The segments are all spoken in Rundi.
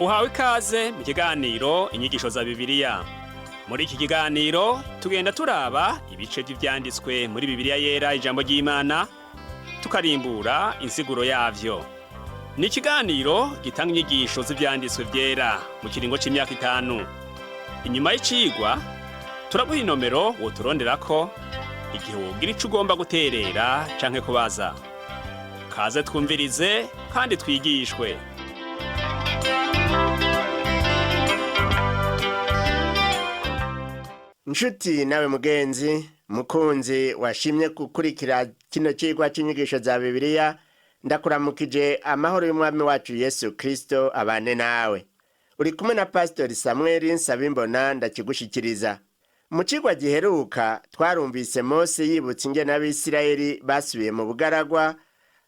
Uhawe ikaze mu kiganiro Inyigisho za Bibiliya. Muri iki kiganiro tugenda turaba ibice vy'ivyanditswe muri Bibiliya Yera, ijambo ry'Imana, tukarimbura insiguro yavyo. Ni ikiganiro gitanga inyigisho z'ivyanditswe vyera mu kiringo c'imyaka 5. Inyuma y'icigwa turaguha inomero woturonderako igihe wogira ico ugomba guterera canke kubaza. Kaze twumvirize kandi twigishwe. Nshuti nawe mugenzi mukunzi washimye gukurikira kino cigwa c'inyigisho za Bibiliya, ndakuramukije amahoro y'Umwami wacu Yesu Kristo abane nawe. Uri kumwe na Pasitori Samweli Nsabimbona ndakigushikiriza. Mu cigwa giheruka twarumvise Mose yibutsa ingene Abisirayeli basubiye mu bugaragwa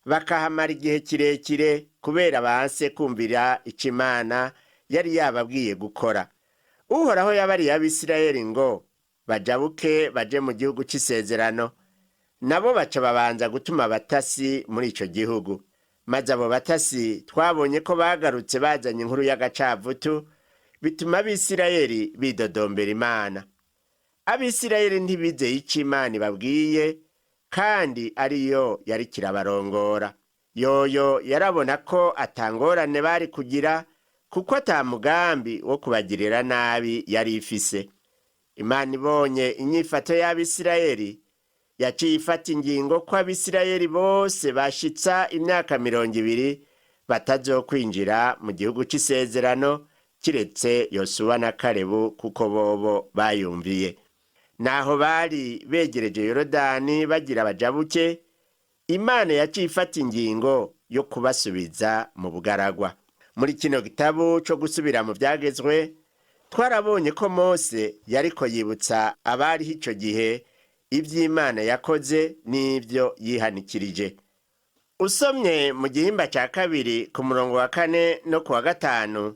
bakahamara igihe kirekire kubera banse kumvira ico Imana yari yababwiye gukora. Uhoraho yabariye Abisirayeli ngo bajabuke baje mu gihugu c'isezerano, nabo baca babanza gutuma abatasi muri ico gihugu. Maze abo batasi twabonye ko bagarutse bazanye inkuru y'agacavutu, bituma Abisirayeli bidodombera Imana. Abisirayeli ntibizeye ico Imana ibabwiye, kandi ariyo yariko irabarongora. Yoyo yarabona ko atangorane bari kugira, kuko ata mugambi wo kubagirira nabi yari ifise. Imana ibonye inyifato y'Abisirayeli, yaciye ifata ingingo ko Abisirayeli bose bashitsa imyaka 20 batazokwinjira mu gihugu c'isezerano, kiretse Yosuwa na Kalebu, kuko bobo bayumviye. Naho bari begereje Yorodani bagira bajabuke, Imana yaciye ifata ingingo yo kubasubiza mu bugaragwa. Muri kino gitabo co gusubira mu vyagezwe, twarabonye ko Mose yariko yibutsa abariho ico gihe ivy'Imana yakoze n'ivyo yihanikirije. Usomye mu gihimba ca 2 ku murongo wa 4 no ku wa 5,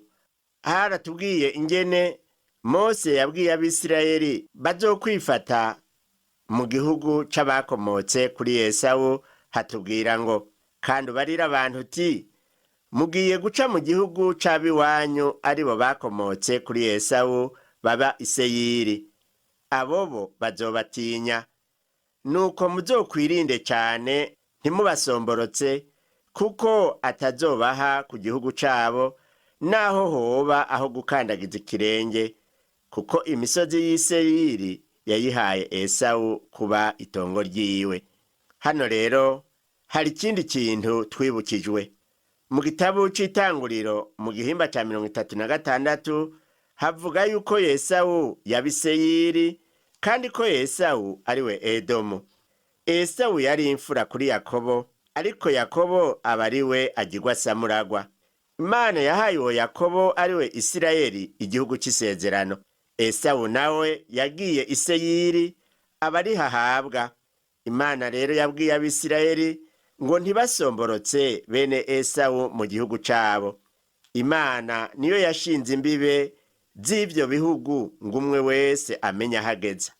haratubwiye ingene Mose yabwiye Abisirayeli bazokwifata mu gihugu c'abakomotse kuri Esawu. Hatubwira ngo: kandi ubarire abantu uti mugiye guca mu gihugu c'abiwanyu, aribo bakomotse kuri Esawu baba Iseyiri, abobo bazobatinya. Nuko muzokwirinde cane, ntimubasomborotse, kuko atazobaha ku gihugu cabo, naho hoba aho gukandagiza ikirenge, kuko imisozi y'Iseyiri yayihaye Esawu kuba itongo ryiwe. Hano rero hari ikindi kintu twibukijwe. Mu gitabo c'Itanguriro mu gihimba ca 36 havuga yuko Yesawu yaba Iseyiri, kandi ko Yesawu ariwe Edomu. Esawu yari imfura kuri Yakobo, ariko Yakobo aba ariwe agirwa samuragwa. Imana yahaye uwo Yakobo ariwe Isirayeli igihugu c'isezerano. Esawu nawe yagiye Iseyiri aba ariho ahabwa. Imana rero yabwiye Abisirayeli ngo ntibasomborotse bene Esawu mu gihugu cabo. Imana niyo yashinze imbibe z'ivyo bihugu ngo umwe wese amenye ahageza.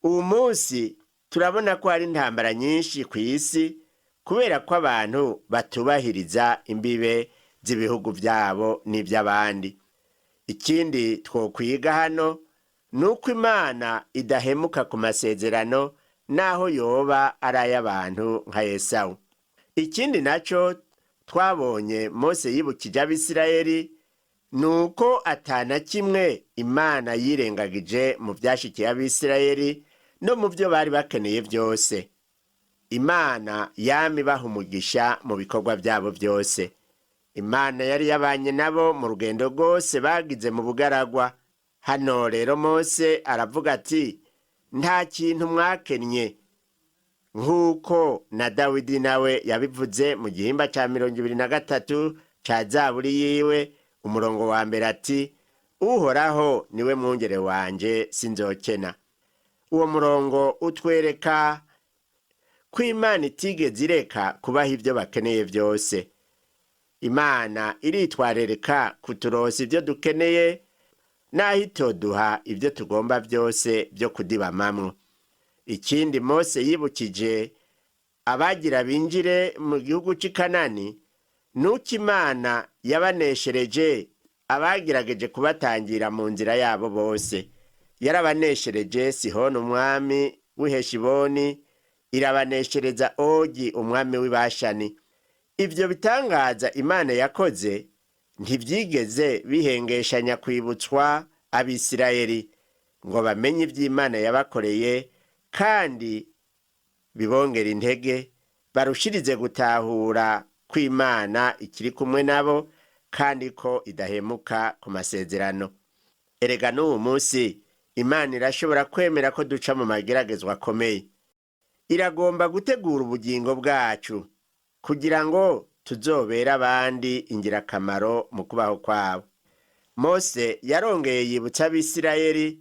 Uwu munsi turabona ko hari intambara nyinshi kw'isi kubera ko abantu batubahiriza imbibe z'ibihugu vyabo n'ivy'abandi. Ikindi twokwiga hano ni uko Imana idahemuka ku masezerano, naho yoba ari ay'abantu nka Esawu. Ikindi naco twabonye Mose yibukije Abisirayeli ni uko atana kimwe Imana yirengagije mu vyashikiye Abisirayeli no mu vyo bari bakeneye vyose. Imana yama ibaha umugisha mu bikorwa vyabo vyose. Imana yari yabanye nabo mu rugendo rwose bagize mu bugaragwa. Hano rero Mose aravuga ati nta kintu mwakennye, nk'uko na Dawidi nawe yabivuze mu gihimba ca 23 ca Zaburi yiwe, umurongo wa 1 ati Uhoraho niwe mwungere wanje, sinzokena. Uwo murongo utwereka ko Imana itigeze ireka kubaha ivyo bakeneye vyose. Imana iritwararika kuturonsa ivyo dukeneye, naho itoduha ivyo tugomba vyose vyo kudibamamwo. Ikindi Mose yibukije abagira binjire mu gihugu c'i Kanani nuko Imana yabaneshereje Abagerageje kubatangira mu nzira yabo bose. Yarabaneshereje Sihoni umwami w'Iheshiboni, irabaneshereza Ogi umwami w'Ibashani. Ibyo bitangaza Imana yakoze ntibyigeze bihengeshanya kwibutswa Abisirayeli ngo bamenye iby'Imana yabakoreye, kandi bibongera intege barushirize gutahura ko Imana ikiri kumwe nabo kandi ko idahemuka ku masezerano. Erega n'uwu munsi Imana irashobora kwemera ko duca mu mageragezwa akomeye. Iragomba gutegura ubugingo bwacu kugira ngo tuzobere abandi ingirakamaro mu kubaho kwabo. Mose yarongeye yibutsa Abisirayeli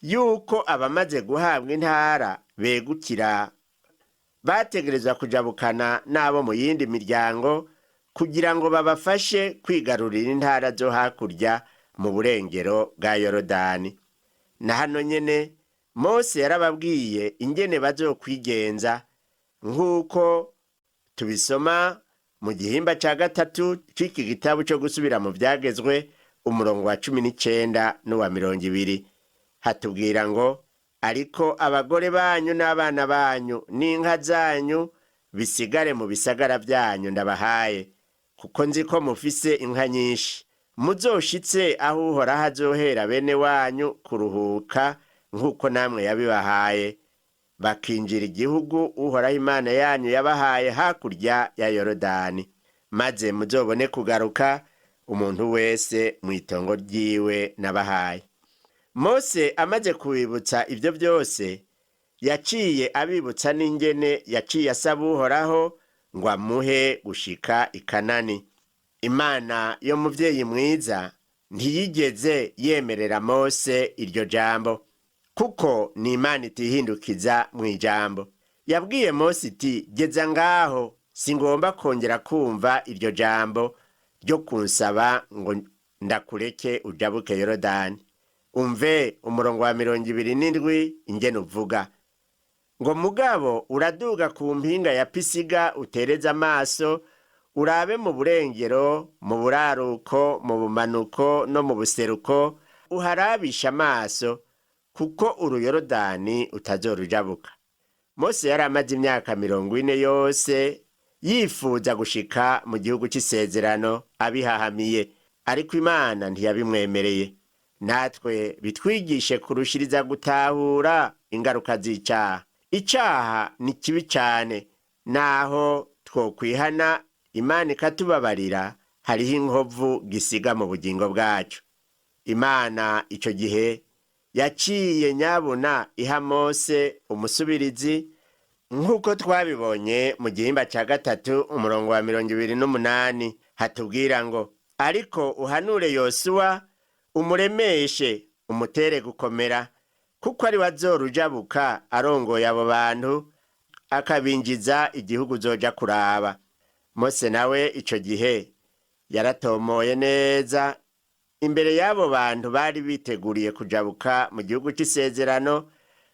yuko abamaze guhabwa intara begukira bategerezwa kujabukana n'abo mu yindi miryango kugira ngo babafashe kwigarurira intara zo hakurya mu burengero bwa Yorodani. Na hano nyene Mose yarababwiye ingene bazokwigenza, nk'uko tubisoma mu gihimba ca 3 c'iki gitabo co gusubira mu vyagezwe, umurongo wa 19 n'uwa 20. Hatubwira ngo: ariko abagore banyu n'abana banyu n'inka zanyu bisigare mu bisagara byanyu ndabahaye, kuko nzi ko mufise inka nyinshi. Muzoshitse aho Uhoraho azohera bene wanyu kuruhuka nk'uko namwe yabibahaye, bakinjira igihugu Uhoraho Imana yanyu yabahaye hakurya ya Yorodani, maze muzobone kugaruka umuntu wese mu itongo ryiwe nabahaye. Mose amaze kubibutsa ibyo byose, yaciye abibutsa n'ingene yaciye asaba Uhoraho ngo amuhe gushika i Kanani. Imana yo muvyeyi mwiza ntiyigeze yemerera Mose iryo jambo, kuko ni Imana itihindukiza mu ijambo. Yabwiye Mose iti: geza ngaho, singomba kongera kumva iryo jambo ryo kunsaba ngo ndakureke ujabuke Yorodani. Umve umurongo wa 27 ingene uvuga ngo: mugabo uraduga ku mpinga ya Pisiga utereze amaso, urabe mu burengero, mu buraruko, mu bumanuko no mu buseruko, uharabisha amaso, kuko uruyorodani utazorujabuka. Mose yari amaze imyaka 40 yose yifuza gushika mu gihugu c'isezerano abihahamiye, ariko Imana ntiyabimwemereye. Natwe bitwigishe kurushiriza gutahura ingaruka z'icaha. Icaha ni kibi cane, naho twokwihana Imana ikatubabarira, hariho inkovu gisiga mu bugingo bwacu. Imana ico gihe yaciye nyabuna iha Mose umusubirizi, nk'uko twabibonye mu gihimba ca 3 umurongo wa 28, hatubwira ngo: ariko uhanure Yosuwa, umuremeshe, umutere gukomera, kuko ari wazorujabuka arongoye abo bantu, akabinjiza igihugu uzoja kuraba. Mose nawe ico gihe yaratomoye neza imbere y'abo bantu bari biteguriye kujabuka mu gihugu c'isezerano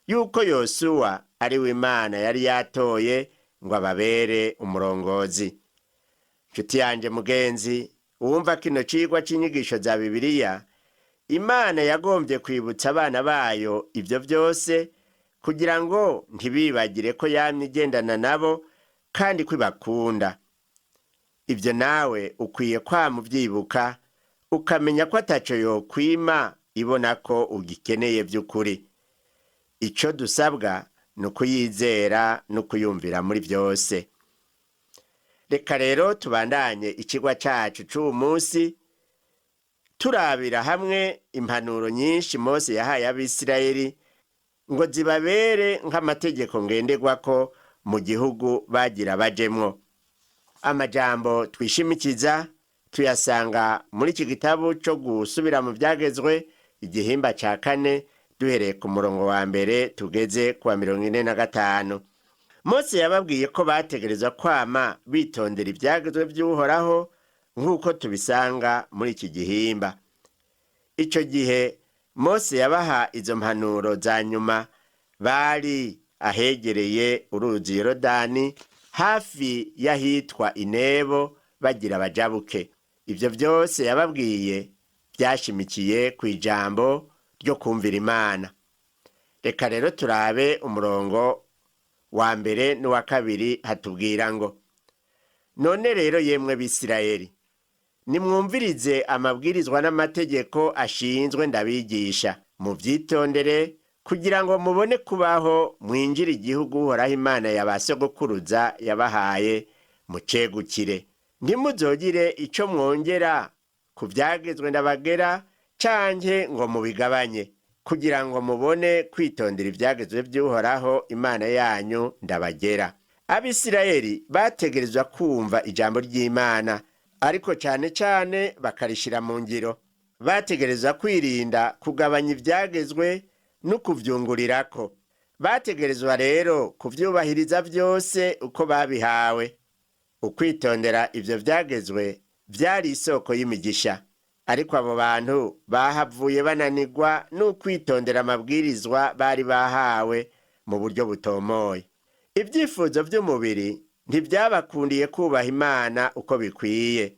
yuko Yosuwa ari we Imana yari yatoye ngo ababere umurongozi. Nshuti yanje mugenzi, uwumva kino cigwa c'inyigisho za Bibiliya, Imana yagombye kwibutsa abana bayo ivyo byose kugira ngo ntibibagire ko yamye igendana nabo kandi ko ibakunda. Ibyo nawe ukwiye kwama ubyibuka, ukamenya ko ataco yokwima ibona ko ugikeneye by'ukuri. Ico dusabwa ni ukuyizera no kuyumvira muri byose. Reka rero tubandanye ikigwa cacu c'uwu munsi, turabira hamwe impanuro nyinshi Mose yahaye Abisirayeli ngo zibabere nk'amategeko ngenderwako mu gihugu bagira bajemwo. Amajambo twishimikiza tuyasanga muri iki gitabo cyo gusubira mu byagezwe, igihimba ca 4, duhereye ku murongo wa 1 tugeze ku wa 45. Mose yababwiye ko bategerezwa kwama bitondera ibyagezwe by'Uhoraho nk'uko tubisanga muri iki gihimba. Ico gihe Mose yabaha izo mpanuro za nyuma bari ahegereye uruzi Yorodani, hafi y'ahitwa Inebo, bagira bajabuke. Ivyo byose yababwiye byashimikiye ku ijambo ryo kumvira Imana. Reka rero turabe umurongo wa mbere n'uwa kabiri, hatubwira ngo: "None rero yemwe Bisirayeli, nimwumvirize amabwirizwa n'amategeko ashinzwe ndabigisha, mubyitondere kugira ngo mubone kubaho, mwinjire igihugu Uhoraho Imana ya ba sogokuruza yabahaye, mucegukire. Ntimuzogire ico mwongera ku byagezwe ndabagera canke ngo mubigabanye, kugira ngo mubone kwitondera ibyagezwe by'Uhoraho Imana yanyu ndabagera." Abisirayeli bategerezwa kumva ijambo ry'Imana, ariko cyane cyane bakarishira mu ngiro. Bategerezwa kwirinda kugabanya ibyagezwe no kuvyungurirako. Bategerezwa rero kuvyubahiriza byose uko babihawe. Ukwitondera ivyo vyagezwe vyari isoko y'imigisha, ariko abo bantu bahavuye bananirwa n'ukwitondera amabwirizwa bari bahawe mu buryo butomoye. Ibyifuzo by'umubiri ntibyabakundiye kubaha Imana uko bikwiye.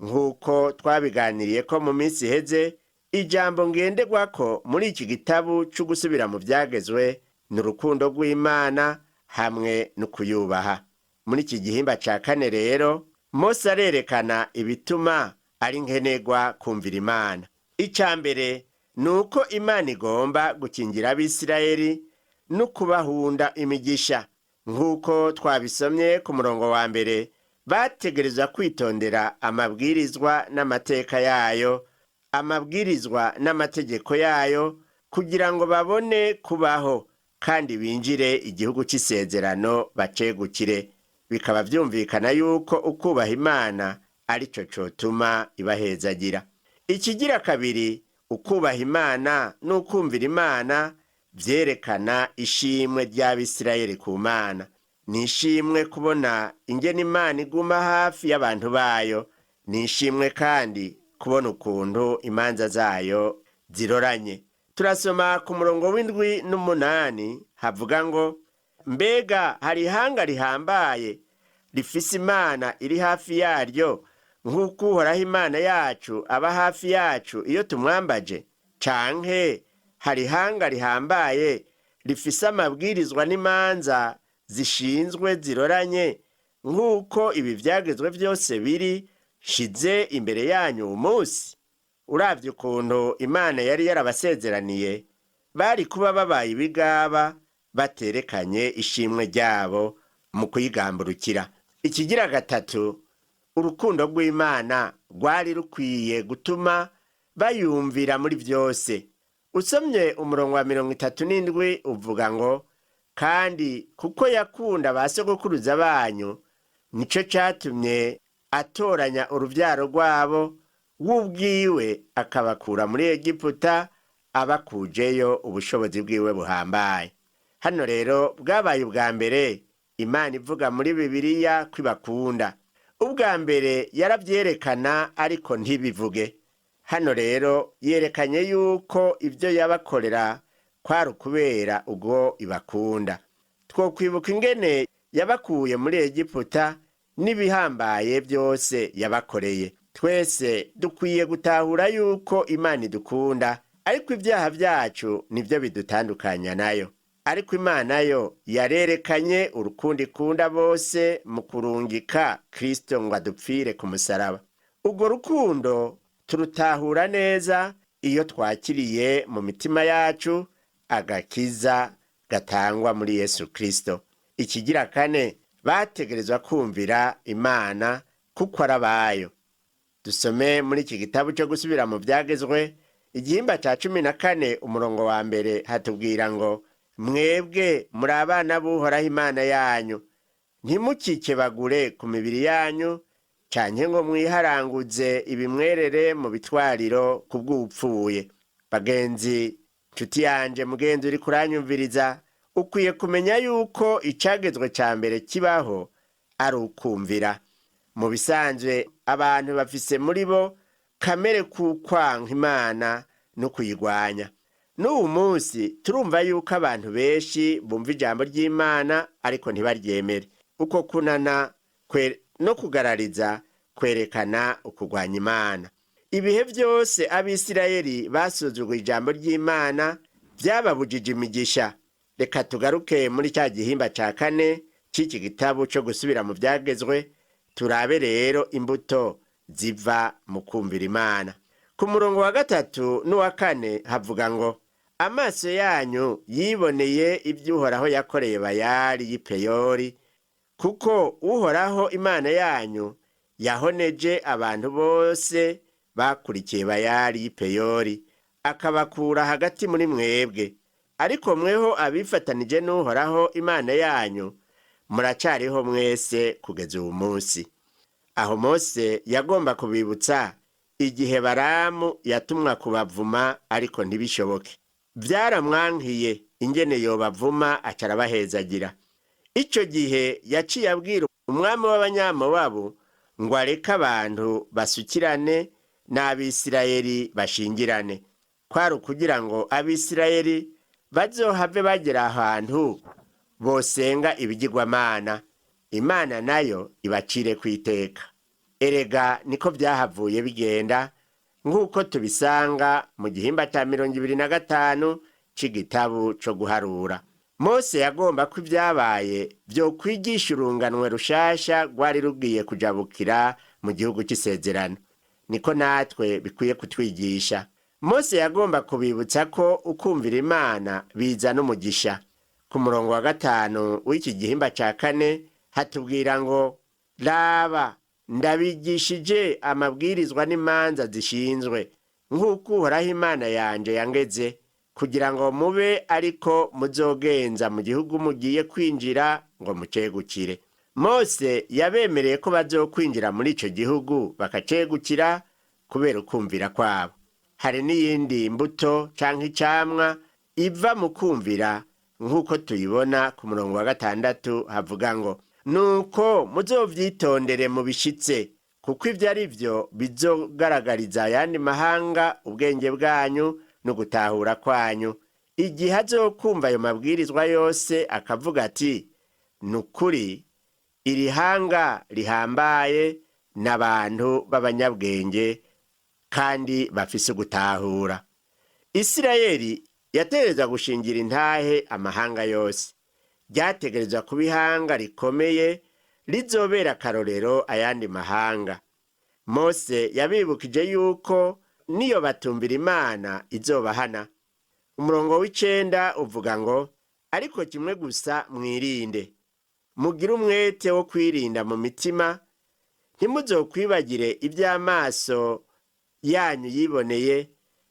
Nk'uko twabiganiriye ko mu minsi iheze, ijambo ngenderwako muri iki gitabo cyo gusubira mu byagezwe ni urukundo rw'Imana hamwe no kuyubaha. Muri iki gihimba cya kane rero, Mose arerekana ibituma ari nkenerwa kumvira Imana. Icya mbere ni uko Imana igomba gukingira Abisirayeli no kubahunda imigisha. Nk'uko twabisomye ku murongo wa mbere, bategerezwa kwitondera amabwirizwa n'amateka yayo, amabwirizwa n'amategeko yayo, kugira ngo babone kubaho kandi binjire igihugu cy'isezerano bacegukire. Bikaba byumvikana yuko ukubaha Imana aricyo cotuma ibahezagira. Ikigira kabiri, ukubaha Imana n'ukumvira Imana vyerekana ishimwe ry'Abisirayeli ku Mana. Ni ishimwe kubona ingene Imana iguma hafi y'abantu bayo. Ni ishimwe kandi kubona ukuntu imanza zayo ziroranye. Turasoma ku murongo w'indwi n'umunani, havuga ngo: "Mbega hari ihanga rihambaye rifise Imana iri hafi yaryo nk'uko Uhoraho Imana yacu aba hafi yacu iyo tumwambaje? Canke hari ihanga rihambaye rifise amabwirizwa n'imanza zishinzwe ziroranye nk'uko ibi vyagezwe byose biri shize imbere yanyu uwu munsi?" Uravye ukuntu Imana yari yarabasezeraniye, bari kuba babaye ibigaba baterekanye ishimwe ryabo mu kuyigamburukira. Ikigira gatatu, urukundo rw'Imana rwari rukwiye gutuma bayumvira muri byose. Usomye umurongo wa 37 uvuga ngo: "Kandi kuko yakunda ba sogokuruza banyu, nico catumye atoranya urubyaro rwabo w'ubwiwe, akabakura muri Egiputa abakujeyo ubushobozi bwiwe buhambaye." Hano rero bwabaye ubwa mbere Imana ivuga muri Bibiliya ko ibakunda. Ubwa mbere yarabyerekana ariko ntibivuge. Hano rero yerekanye yuko ibyo yabakorera kwari ukubera ubwo ibakunda. Twokwibuka ingene yabakuye muri Egiputa n'ibihambaye byose yabakoreye. Twese dukwiye gutahura yuko Imana idukunda, ariko ibyaha byacu nibyo bidutandukanya nayo. Ariko Imana yo yarerekanye urukundo ikunda bose mu kurungika Kristo ngo adupfire ku musaraba. Urwo rukundo turutahura neza iyo twakiriye mu mitima yacu agakiza gatangwa muri Yesu Kristo. Ikigira kane, bategerezwa kumvira Imana kuko arabayo. Dusome muri iki gitabo cyo gusubira mu byagezwe, igihimba cya 14, umurongo wa mbere, hatubwira ngo: "Mwebwe muri abana b'Uhoraho Imana yanyu, ntimukikebagure ku mibiri yanyu canke ngo mwiharanguze ibimwerere mu bitwariro ku bw'upfuye." Bagenzi, nshuti yanje, mugenzi uri kuranyumviriza, ukwiye kumenya yuko icagezwe ca mbere kibaho ari ukumvira. Mu bisanzwe abantu bafise muri bo kamere k'ukwanka Imana no kuyigwanya. N'uwu munsi turumva yuko abantu benshi bumva ijambo ry'Imana ariko ntibaryemere. Uko kunana no kugarariza kwerekana ukugwanya Imana. Ibihe byose Abisirayeli basuzuguye ijambo ry'Imana, byababujije imigisha. Reka tugaruke muri cya gihimba cya kane cy'iki gitabo cyo gusubira mu byagezwe, turabe rero imbuto ziva mu kumvira Imana. Ku murongo wa 3 n'uwa 4 havuga ngo: amaso yanyu yiboneye ibyo Uhoraho yakoreye Bayali y'Ipeyori, kuko Uhoraho Imana yanyu yahoneje abantu bose bakurikiye Bayali y'Ipeyori, akabakura hagati muri mwebwe. Ariko mweho abifatanije n'Uhoraho Imana yanyu muracariho mwese kugeza uwu munsi. Aho Mose yagomba kubibutsa igihe Baramu yatumwa kubavuma, ariko ntibishoboke. Byaramwankiye ingene yobavuma acarabahezagira. Icyo gihe yaciye abwira umwami w'Abanyamowabu ngo areke abantu basukirane n'Abisirayeli bashingirane. Kwari ukugira ngo Abisirayeli bazohave bagera ahantu bosenga ibigirwamana, Imana nayo ibacire ku iteka. Erega niko byahavuye bigenda, nk'uko tubisanga mu gihimba cya 25 c'igitabo co guharura. Mose yagomba ko ibyabaye byo kwigisha urunganwe rushasha rwari rugiye kujabukira mu gihugu cy'isezerano. Niko natwe bikwiye kutwigisha. Mose yagomba kubibutsa ko ukumvira Imana biza n'umugisha. Ku murongo wa 5 w'iki gihimba cya 4 hatubwira ngo: raba, ndabigishije amabwirizwa n'imanza zishinzwe, nk'uko Uhoraho Imana yanje yangeze, kugira ngo mube ariko muzogenza mu gihugu mugiye kwinjira ngo mucegukire. Mose yabemereye ko bazokwinjira muri ico gihugu bakacegukira kubera ukumvira kwabo. Hari n'iyindi mbuto canke icamwa iva mu kumvira, nk'uko tuyibona ku murongo wa 6 havuga ngo: nuko muzovyitondere mubishitse, kuko ivyo ari vyo bizogaragariza ayandi mahanga ubwenge bwanyu no gutahura kwanyu. Igihe azokumva ayo mabwirizwa yose akavuga ati: nukuri iri hanga rihambaye n'abantu b'abanyabwenge kandi bafise ugutahura. Isirayeli yategerezwa gushingira intahe amahanga yose. Ryategerezwa kuba ihanga rikomeye rizobera akarorero ayandi mahanga. Mose yabibukije yuko niyo batumvira Imana izobahana. Umurongo w'9 uvuga ngo: ariko kimwe gusa mwirinde, mugire umwete wo kwirinda mu mitima, ntimuzokwibagire iby'amaso yanyu yiboneye,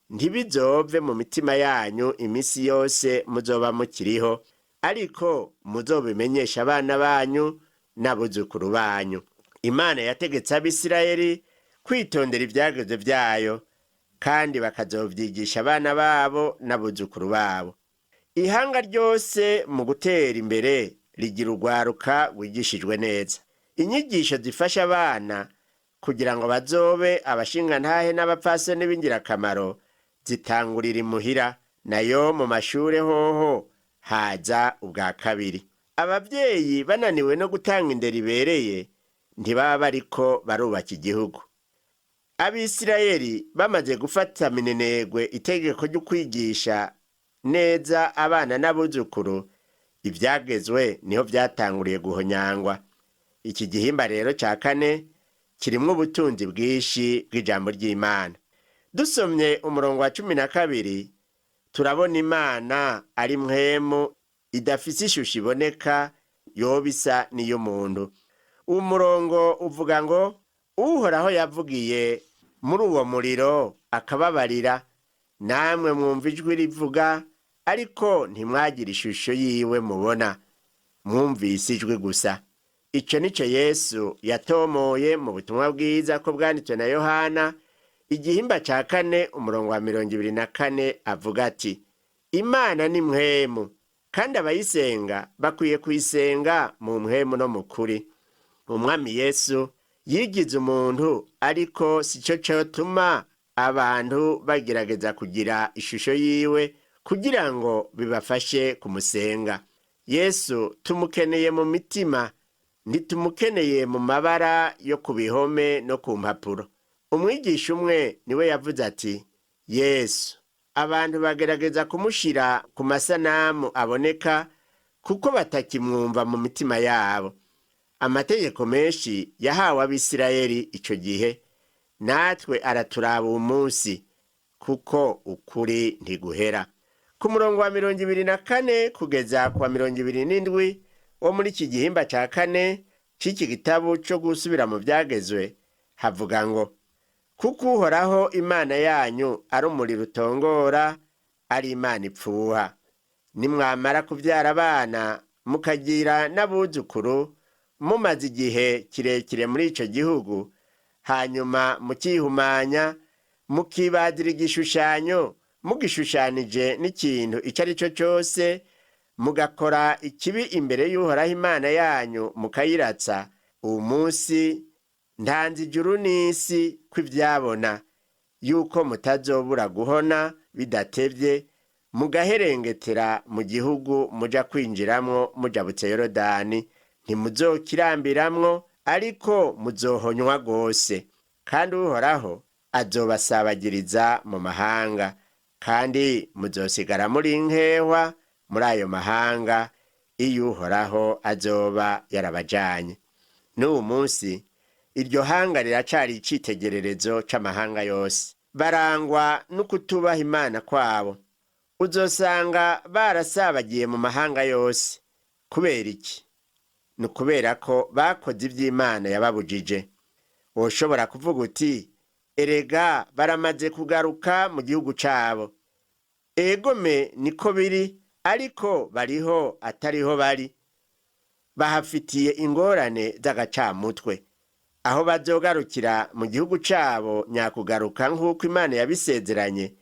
ntibizove mu mitima yanyu iminsi yose muzoba mukiriho, ariko muzobimenyesha abana banyu n'abuzukuru banyu. Imana yategetse Abisirayeli kwitondera ibyagezwe byayo, kandi bakazovyigisha abana babo n'abuzukuru babo. Ihanga ryose mu gutera imbere rigira urwaruka rwigishijwe neza. Inyigisho zifasha abana kugira ngo bazobe abashingantahe n'abapfasoni b'ingirakamaro zitangurira imuhira, nayo mu mashure hoho haza ubwa kabiri. Abavyeyi bananiwe no gutanga indero ibereye ntibaba bariko barubaka igihugu. Abisirayeli bamaze gufata minenegwe itegeko ryo kwigisha neza abana n'abuzukuru, ivyagezwe niho vyatanguriye guhonyangwa. Iki gihimba rero ca 4 kirimwo ubutunzi bwinshi bw'ijambo ry'Imana. Dusomye umurongo wa 12 turabona Imana ari mpwemu idafise ishusho iboneka yoba isa n'iy'umuntu. Uwo murongo uvuga ngo: Uhoraho yavugiye muri uwo muriro akababarira, namwe mwumva ijwi rivuga, ariko ntimwagira ishusho yiwe mubona, mwumvise ijwi gusa. Ico nico Yesu yatomoye mu butumwa bwiza ko bwanditswe na Yohana igihimba ca 4 umurongo wa 24 avuga ati: Imana ni mpwemu, kandi abayisenga bakwiye kuyisenga mu mpwemu no mu kuri. Umwami Yesu yigize umuntu, ariko sico cotuma abantu bagerageza kugira ishusho yiwe kugira ngo bibafashe kumusenga. Yesu tumukeneye mu mitima, ntitumukeneye mu mabara yo ku bihome no ku mpapuro. Umwigisha umwe niwe yavuze ati: "Yesu abantu bagerageza kumushira ku masanamu aboneka kuko batakimwumva mu mitima yabo." Amategeko menshi yahawe Abisirayeli ico gihe natwe araturaba uwu munsi, kuko ukuri ntiguhera. Ku murongo wa 24 kugeza ku wa 27 wo muri iki gihimba ca kane c'iki gitabo co gusubira mu vyagezwe havuga ngo: "Kuko Uhoraho Imana yanyu ari umuriro utongora, ari Imana ipfuha. Nimwamara kuvyara abana mukagira n'abuzukuru, mumaze igihe kirekire muri ico gihugu, hanyuma mukihumanya, mukibazira igishushanyo mugishushanije n'ikintu icyo ari cyo cyose, mugakora ikibi imbere y'Uhoraho Imana yanyu mukayiratsa, uwo munsi ntanze ijuru n'isi kw'ivyabona yuko mutazobura guhona bidatevye, mugaherengetera mu gihugu muja kwinjiramwo mujabutse Yorodani. Ntimuzokirambiramwo, ariko muzohonywa rwose, kandi Uhoraho azobasabagiriza mu mahanga, kandi muzosigara muri nkehwa muri ayo mahanga iyo Uhoraho azoba yarabajanye." N'uwu munsi iryo hanga riracari icitegererezo c'amahanga yose. Barangwa no kutubaha Imana kwabo. Uzosanga barasabagiye mu mahanga yose. Kubera iki? Ni ukubera ko bakoze ivy'Imana yababujije. Woshobora kuvuga uti: "Erega baramaze kugaruka mu gihugu cabo." Egome, niko biri, ariko bariho atariho bari. Bahafitiye ingorane z'agacamutwe. Aho bazogarukira mu gihugu cabo nyakugaruka nk'uko Imana yabisezeranye,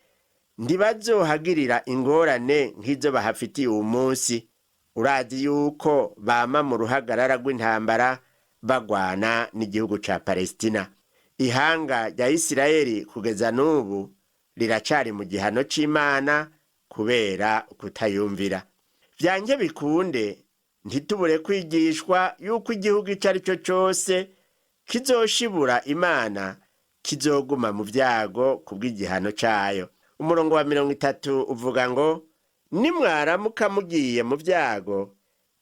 ntibazohagirira ingorane nk'izo bahafitiye uwu munsi. Urazi yuko bama mu ruhagarara rw'intambara bagwana n'igihugu ca Palestina. Ihanga rya Isirayeli kugeza n'ubu riracari mu gihano c'Imana kubera kutayumvira. Vyange bikunde, ntitubure kwigishwa yuko igihugu ico ari cyo cose kizoshibura Imana kizoguma mu vyago kubw'igihano cayo. Umurongo wa 30 uvuga ngo: "Nimwaramuka mugiye mu vyago,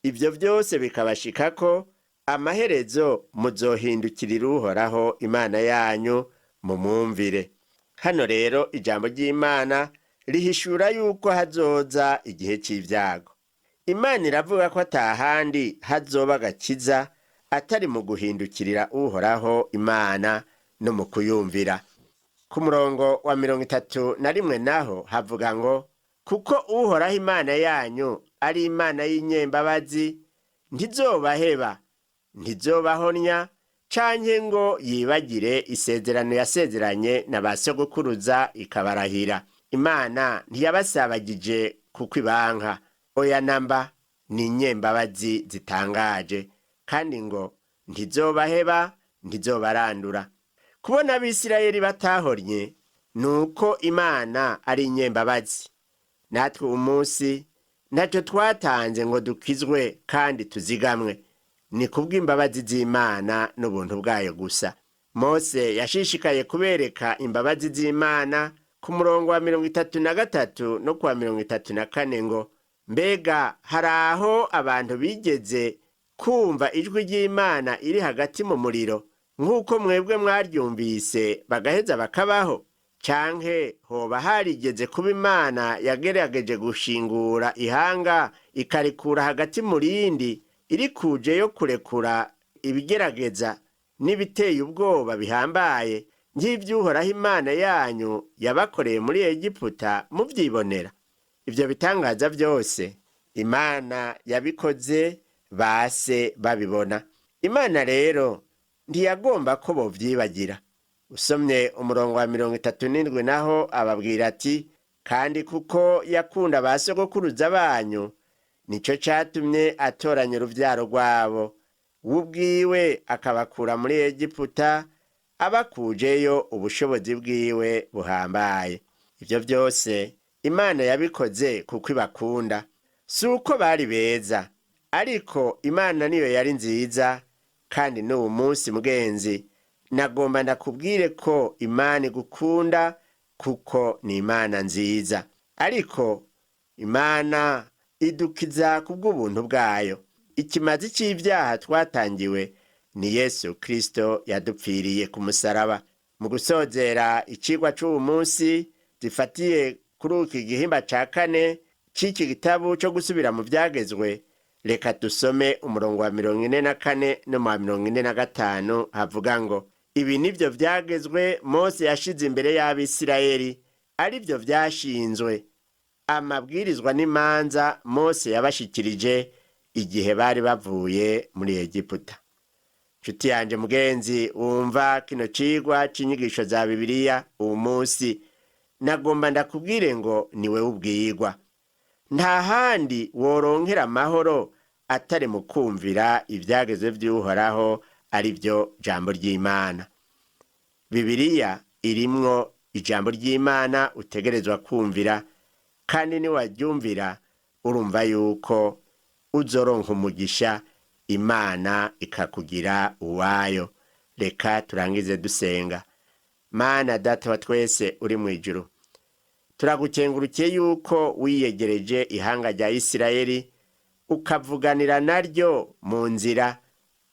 ivyo vyose bikabashikako, amaherezo muzohindukirira Uhoraho Imana yanyu mumwumvire." Hano rero ijambo ry'Imana rihishura yuko hazoza igihe c'ivyago. Imana iravuga ko atahandi hazoba agakiza atari mu guhindukirira Uhoraho Imana no mu kuyumvira. Ku murongo wa 31 naho havuga ngo: "Kuko Uhoraho Imana yanyu ari Imana y'inyembabazi, ntizobaheba, ntizobahonnya, canke ngo yibagire isezerano yasezeranye na ba sogokuruza ikabarahira." Imana ntiyabasabagije kuko ibanka. Oya namba, ni inyembabazi zitangaje, kandi ngo ntizobaheba, ntizobarandura. Kubona Abisirayeli batahornye ni uko Imana ari inyembabazi. Natwe uyu munsi ntacyo twatanze ngo dukizwe kandi tuzigamwe, ni kubw'imbabazi z'Imana n'ubuntu bwayo gusa. Mose yashishikaye kubereka imbabazi z'Imana ku murongo wa 33 no kuwa 34 ngo: "Mbega hari aho abantu bigeze kumva ijwi ry'Imana iri hagati mu muriro nk'uko mwebwe mwaryumvise, bagaheza bakabaho? Canke hoba harigeze kuba Imana yagerageje gushingura ihanga ikarikura hagati mu rindi, irikuje yo kurekura ibigerageza n'ibiteye ubwoba bihambaye nk'ivy'Uhoraho Imana yanyu yabakoreye muri Egiputa muvyibonera?" Ivyo bitangaza vyose Imana yabikoze base babibona. Imana rero ntiyagomba ko bovyibagira. Usomye umurongo wa 37 naho ababwira ati: "Kandi kuko yakunda ba sogokuruza banyu, nico catumye atoranya uruvyaro rwabo we ubwiwe, akabakura muri Egiputa abakujeyo ubushobozi bwiwe buhambaye." Ivyo vyose Imana yabikoze kuko ibakunda, si uko bari beza, ariko Imana niyo yari nziza. Kandi n'uwu munsi, mugenzi, Nagomba ndakubwire ko Imana igukunda kuko ni Imana nziza. Ariko Imana idukiza kubw'ubuntu bwayo. Ikimazi c'ivyaha twatangiwe ni Yesu Kristo yadupfiriye ku musaraba. Mu gusozera icigwa c'uwu munsi zifatiye kuri iki gihimba ca kane c'iki gitabo co gusubira mu vyagezwe, reka dusome umurongo wa 44 no mu wa 45 havuga ngo: ibi nivyo vyagezwe Mose yashize imbere y'Abisirayeli, ari vyo vyashinzwe, amabwirizwa n'imanza Mose yabashikirije igihe bari bavuye muri Egiputa. Nshuti yanje mugenzi wumva kino cigwa c'inyigisho za Bibiliya uwu munsi, nagomba ndakubwire ngo ni wewe ubwirwa. Nta handi woronkera amahoro atari mu kumvira ivyagezwe vy'Uhoraho, ari vyo jambo ry'Imana. Bibiliya irimwo ijambo ry'Imana utegerezwa kumvira, kandi niwaryumvira urumva yuko uzoronka umugisha, Imana ikakugira uwayo. Reka turangize dusenga. Mana Data wa twese uri mu ijuru, turagukengurukiye yuko wiyegereje ihanga rya Isirayeli, ukavuganira naryo mu nzira,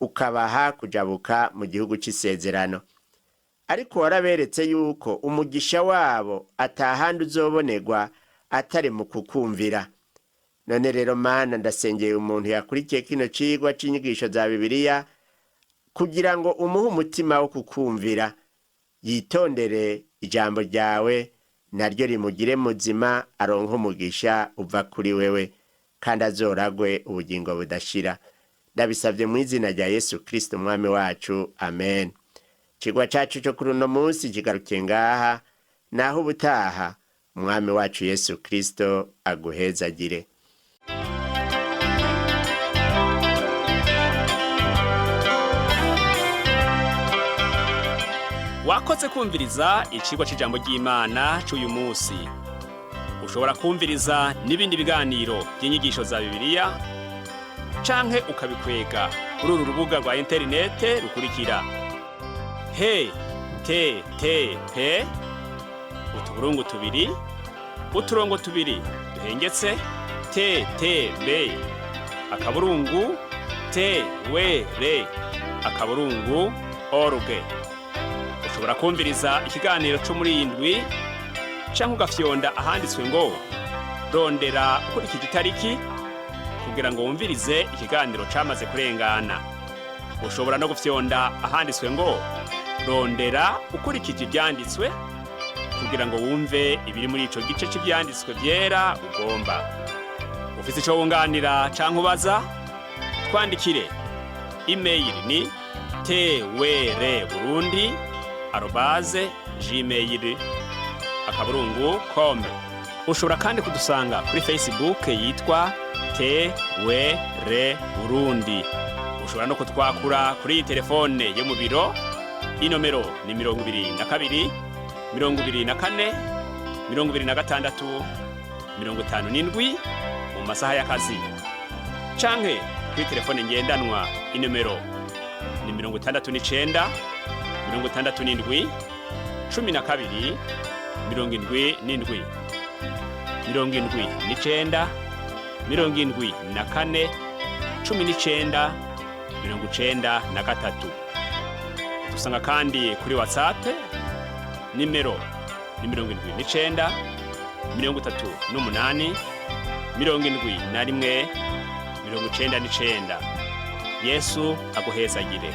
ukabaha kujabuka mu gihugu c'isezerano. Ariko waraberetse yuko umugisha wabo atahandi uzobonerwa atari mu kukumvira. None rero Mana, ndasengeye umuntu yakurikiye kino cigwa c'inyigisho za Bibiliya kugira ngo umuhe umutima wo kukumvira, yitondere ijambo ryawe, naryo rimugire muzima, aronke umugisha uva kuri wewe, kandi azoragwe ubugingo budashira. Ndabisabye mu izina rya Yesu Kristo umwami wacu, amen. Icigwa cacu co kuri uno munsi kigarukiye ngaha, naho ubutaha umwami wacu Yesu Kristo aguhezagire. Wakoze kumviriza icigwa c'ijambo ry'Imana c'uyu munsi. Ushobora kumviriza n'ibindi biganiro by'inyigisho za Bibiliya canke ukabikwega kuri uru rubuga rwa interinete rukurikira: he te te pe utuburungu tubiri uturongo tubiri duhengetse te te be akaburungu te we re akaburungu org. Ushobora kumviriza ikiganiro cyo muri iyi ndwi canke ugafyonda ahanditswe ngo rondera ukurikije itariki kugira ngo wumvirize ikiganiro camaze kurengana. Ushobora no gufyonda ahanditswe ngo rondera ukurikije ivyanditswe kugira ngo wumve ibiri muri ico gice c'ivyanditswe vyera ugomba. Ufise ico wunganira canke ubaza, twandikire. Email ni twrburundi@gmail.com. Ushobora kandi kudusanga kuri Facebook yitwa TWR Burundi. Ushobora no kutwakura kuri iyi telefone yo mu biro, inomero ni 22 24 26 57 mu masaha y'akazi, canke kuri telefone ngendanwa inomero ni 69 67 12 77 79 74 19 93. Dusanga kandi kuri WhatsApp nimero ni 79 38 71 99. Yesu aguhezagire.